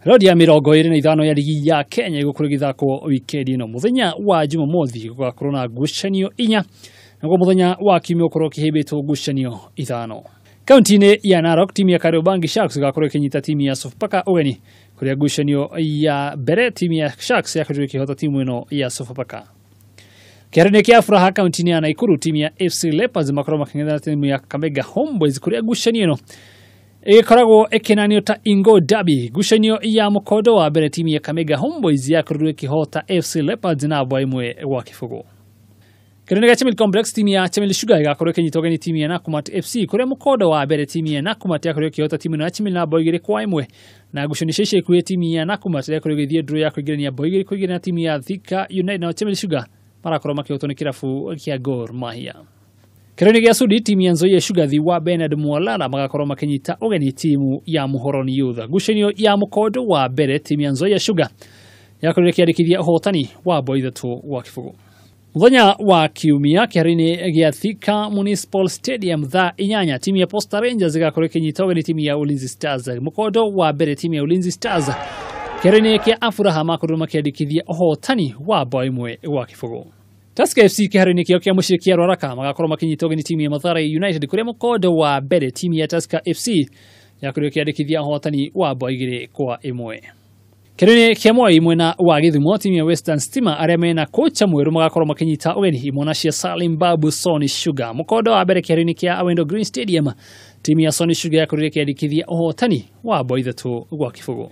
Raundi ya 25 ya ligi ya Kenya ĩgũkorwo ĩgĩthakwo wikendi ĩno. Mũthenya wa Jumamothi gũgakorwo na ngucanio 4, naguo mũthenya wa Kiumia ũkorwo ũkĩhĩmbĩtwo ngucanio 5. Kaunti-inĩ ya Narok, timu ya Kariobangi Sharks ĩgakorwo ĩkĩnyita timu ya Sofapaka ũgeni, kũrĩa ngucanio ya mbere timu ya Sharks yakorirwo ĩkĩhota timu ĩno ya Sofapaka. Kĩharo-inĩ kĩa Furaha kaunti-inĩ ya Nakuru, timu ya FC Leopards makorwo makĩng'ethera timu ya Kakamega Homeboys, kũrĩa ngucanio ĩno ĩkoragwo ĩkĩnanio ta Ingo Derby. Ngucanio ya mũkondo wa mbere timu ya Kakamega Homeboys yakorirwo ĩkĩhota FC Leopards na bao 1-0. Kĩharo-inĩ gĩa Chemelil Complex, timu ya Chemelil Sugar ĩgakorwo ĩkĩnyita ũgeni timu ya Nakumatt FC, kũrĩa mũkondo wa mbere timu ya Nakumatt yakorirwo ĩkĩhota timu ĩno ya Chemelil na bao 2-1. Na ngucanio cia ica ikuhĩ timu ya Nakumatt yakorirwo ĩgĩthiĩ draw ya kũingĩrania bao 2-2 na timu ya Thika United, nao Chemelil Sugar marakorwo makĩhotwo nĩ kĩrabu kĩa Gor Mahia. Kĩharo-inĩ gĩa Sudi, timu ya Nzoia Sugar thi wa Bernard Mwalala magakorwo makĩnyita ũgeni timu ya Muhoroni Youth. Ngucanio ya mũkondo wa mbere timu ya Nzoia Sugar yakorirwo ĩkĩandĩkithia ũhotani wa bao 3-0. Mũthenya wa Kiumia kĩharo-inĩ gĩa Thika Municipal Stadium thaa 8, timu ya Posta Rangers ĩgakorwo ĩkĩnyita ũgeni timu ya Ulinzi Stars. Mũkondo wa mbere timu ya Ulinzi Stars kĩharo-inĩ kĩa Afuraha makorirwo makĩandĩkithia ũhotani wa bao 1-0. Tusker FC kĩharo-inĩ kĩao kĩa mũciĩ kĩa Ruaraka magakorwo makĩnyita ũgeni timu ya Mathare United, kũrĩa mũkondo wa mbere timu ya Tusker FC yakorirwo ĩkĩandĩkithia ũhotani wa bao 2-1. Kĩharo-inĩ kĩa Moi mwena wa Gĩthumo, timu ya Western Stima arĩa mena kocha mwerũ magakorwo makĩnyita ũgeni imwana cia Salim Babu Sony Sugar. Mũkondo wa mbere kĩharo-inĩ kĩa Awendo Green Stadium, timu ya Sony Sugar yakorirwo ĩkĩandĩkithia ũhotani wa bao 3-0.